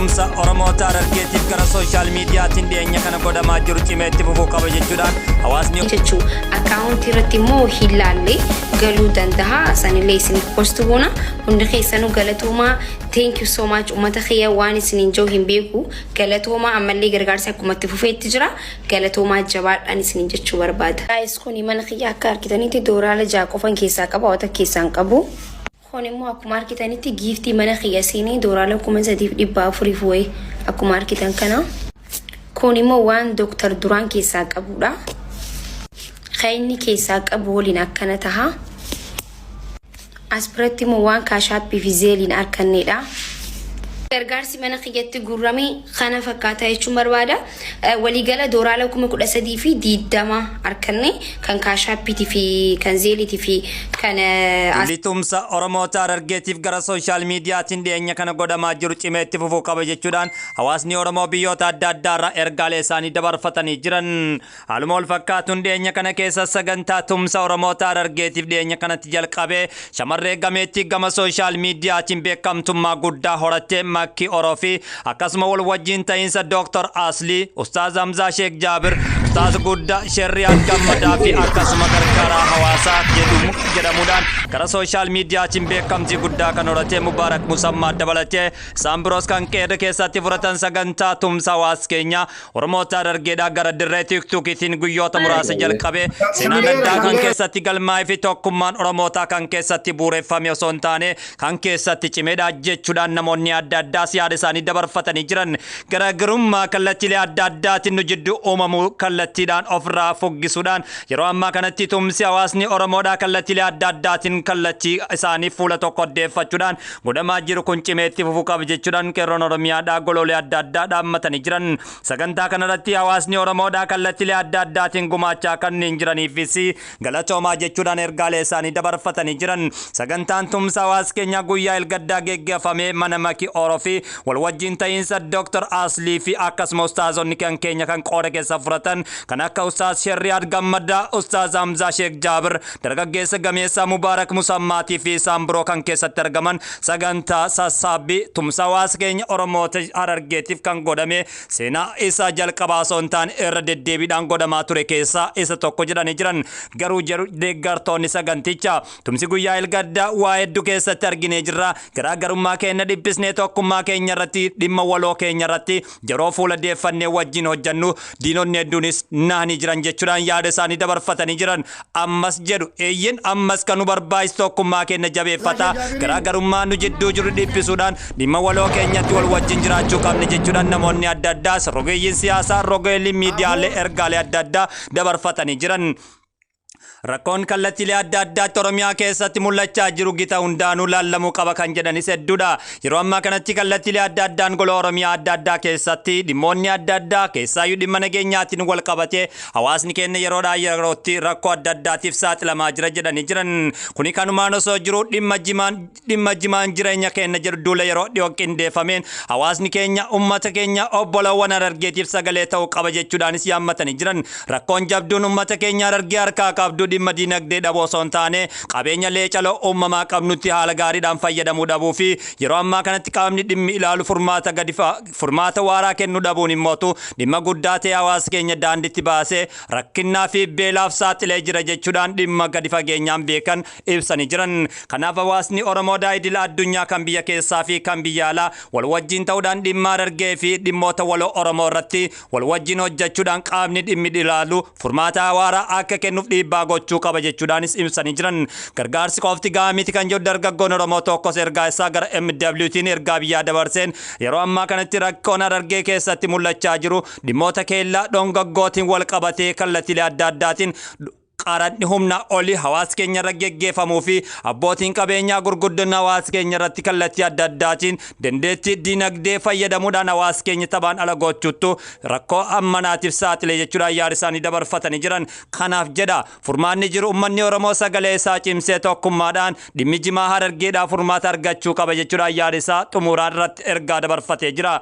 Tumsa Oromoota Harargeetiif gara social miidiyaatiin dhiyeenya kana godhamaa jiru cimee itti fufuu qaba jechuudhaan hawaasni jechuu akkaawuntii irratti immoo hin laalle galuu danda'a. Sanillee isiniif post goona. Hundi keessanuu galatoomaa. Thank you so much. Uummata kiyya, waan isiniin jiru hin beeku. Galatoomaa. Ammallee gargaarsi akkuma itti fufeetti jira. Galatoomaa, jabaadhaan isiniin jechuu barbaada. Guys, kuni mana kiyya. Akka argitanitti doolaara 6 qofan keessaa qaba, wata keessaan qabu. Kun immoo akkuma argitanitti giiftii mana kiyya seenee doolaara 3400 wayii akkuma argitan kana. Kun immoo waan Dooktar Duraan keessaa qabudha. Kan inni keessaa qabu waliin akkana taha. As biratti immoo waan Cash Appii fi Zelleiin argannedha. Gargaarsi mana kiyyatti guurame kana fakkaata jechuun barbaada. Waliigala doolaara 13,020 arganne, kan Cash Appiitii fi kan Zelleiitii fi kan Duulli tumsa Oromoota Harargeetiif gara social miidiyaatiin dhiyeenya kana godhamaa jiru cimee itti fufuu qaba jechuudhaan hawaasni Oromoo biyyoota adda addaa irraa ergaalee isaanii dabarfatanii jiran. Haaluma wal fakkaatuun dhiyeenya kana keessa sagantaa tumsa Oromoota Harargeetiif dhiyeenya kanatti jalqabee shamarree gameettii gama social miidiyaatiin beekamtummaa guddaa horattee Makkii Oroo fi akkasuma wal wajjin ta'iinsa Dooktor Aslii, Ustaaz Hamzaa Sheek Jaabir, Ustaaz Guddaa Sherriyaat Gammadaa fi akkasuma gargaaraa hawaasaa jedhamuudhaan gara social miidiyaatiin beekamtii guddaa kan horatee Mubaarak Musammaa dabalatee isaan biroos kan qeeda keessatti fudhatan sagantaa tumsa hawaasa keenyaa Oromoota Harargeedhaa gara dirree TikTokiitiin guyyoota muraasa jalqabee seenaan addaa kan keessatti galmaa'ee fi tokkummaan Oromootaa kan keessatti bu'uureffame osoo hin taane kan keessatti cimedha jechuudhaan namoonni adda addaas yaada isaanii dabarfatanii jiran. Garaagarummaa kallattiilee adda addaatiin nu jidduu uumamu kallattiidhaan ofirraa fuggisuudhaan yeroo ammaa kanatti tumsi hawaasni Oromoodhaa kallattiilee adda addaatiin kallattii isaanii fuula tokko deeffachuudhaan godhamaa jiru kun cimee itti fufuu qaba jechuudhaan qeerroon Oromiyaadhaa goloolee adda addaa dhaammatanii jiran. Sagantaa kanarratti hawaasni Oromoodhaa kallattiilee adda addaatiin gumaachaa kanneen jiraniifis galatoomaa jechuudhaan ergaalee isaanii dabarfatanii jiran. Sagantaan tumsa hawaasa keenyaa guyyaa ilgaddaa geggeeffamee mana Maki Oroo fi wal wajjin ta'iinsa Dr. Aslii fi akkasuma ustaazonni kan keenya kan qooda keessa fudhatan kan akka Ustaaz Sherriyaad Gammadaa, Ustaaz Hamzaa Sheek Jaabir, dargaggeessa gameessaa Mubaarak Musammaatii fi isaan biroo kan keessatti argaman sagantaa sassaabbii tumsa hawaasa keenya Oromoota Harargeetiif kan godhame seenaa isaa jalqabaa osoo hin taane irra deddeebiidhaan godhamaa ture keessaa isa tokko jedhanii jiran. Garuu jedhu deeggartoonni saganticha, tumsi guyyaa ilgaddaa waa hedduu keessatti arginee jirra. Garaagarummaa keenya dhiphisnee tokkummaa keenya irratti, dhimma waloo keenya irratti yeroo fuula deeffannee wajjin hojjannu diinonni hedduunis naanii jiran jechuudhaan yaada isaanii dabarfatanii jiran. Ammas jedhu, eeyyin, ammas kan nu barbaachisu tokkummaa keenya jabeeffata garaagarummaa nu jidduu jiru dhiphisuudhaan dhimma waloo keenyatti wal wajjin jiraachuu qabne jechuudhaan namoonni adda addaas, rogeeyyiin siyaasaa, rogeeyyiin miidiyaalee ergaalee adda addaa dabarfatanii jiran. Rakkoon kallattiilee adda addaatti Oromiyaa keessatti mul'achaa jiru gita hundaanuu laallamuu qaba kan jedhanis hedduudha. Yeroo ammaa kanatti kallattiilee adda addaan gola Oromiyaa adda addaa keessatti dhimmoonni adda addaa, keessaayyuu dhimma nageenyaatiin wal qabatee, hawaasni keenya yeroodhaa yerootti rakkoo adda addaatiif saaxilamaa jira jedhanii jiran. Kuni kanumaan osoo jiru dhimma jimaan jireenya keenya jedhu duula yeroo dhiyoo qindeeffameen hawaasni keenya ummata keenya obbolawwan Harargeetiif sagalee ta'uu qaba jechuudhaanis yaammatanii jiran. Rakkoon jabduun ummata keenya Harargee harkaa qabdu dhimma diinagdee dhabuu osoo hin taane qabeenya leecaloo uumamaa qabnutti haala gaariidhaan fayyadamuu dhabuu fi yeroo ammaa kanatti qaamni dhimmi ilaalu furmaata gadi furmaata waaraa kennuu dhabuun immootu dhimma guddaa ta'e hawaasa keenya daanditti baasee rakkinnaa fi beelaaf saaxilee jira jechuudhaan dhimma gadi fageenyaan beekan ibsanii jiran. Kanaaf hawaasni Oromoo idila addunyaa, kan biyya keessaa fi kan biyya alaa, wal wajjin ta'uudhaan dhimma Harargee fi dhimmoota waloo Oromoo irratti wal wajjin hojjechuudhaan qaamni dhimmi ilaalu furmaata waaraa akka kennuuf dhiibbaa gochuu qaba jechuudhaanis ibsanii jiran. Gargaarsi qofti gahaa miti kan jedhu dargaggoon Oromoo tokkos ergaa isaa gara MWT'n ergaa biyyaa dabarseen, yeroo ammaa kanatti rakkoon Harargee keessatti mul'achaa jiru dhimmoota keellaa dhongaggootiin wal qabatee kallattiilee adda addaatiin qaranni humna olii hawaasa keenya irra geggeeffamuu fi abbootiin qabeenyaa gurguddoon hawaasa keenya irratti kallattii adda addaatiin dandeettii dinagdee fayyadamuudhaan hawaasa keenya taphaan ala gochuuttu rakkoo ammanaatiif saaxilee jechuudhaan yaada isaanii dabarfatanii jiran. Kanaaf jedha, furmaanni jiru uummanni Oromoo sagalee isaa cimsee tokkummaadhaan dhimmi jimaa Harargeedhaa furmaata argachuu qaba jechuudhaan yaada isaa xumuraan irratti ergaa dabarfatee jira.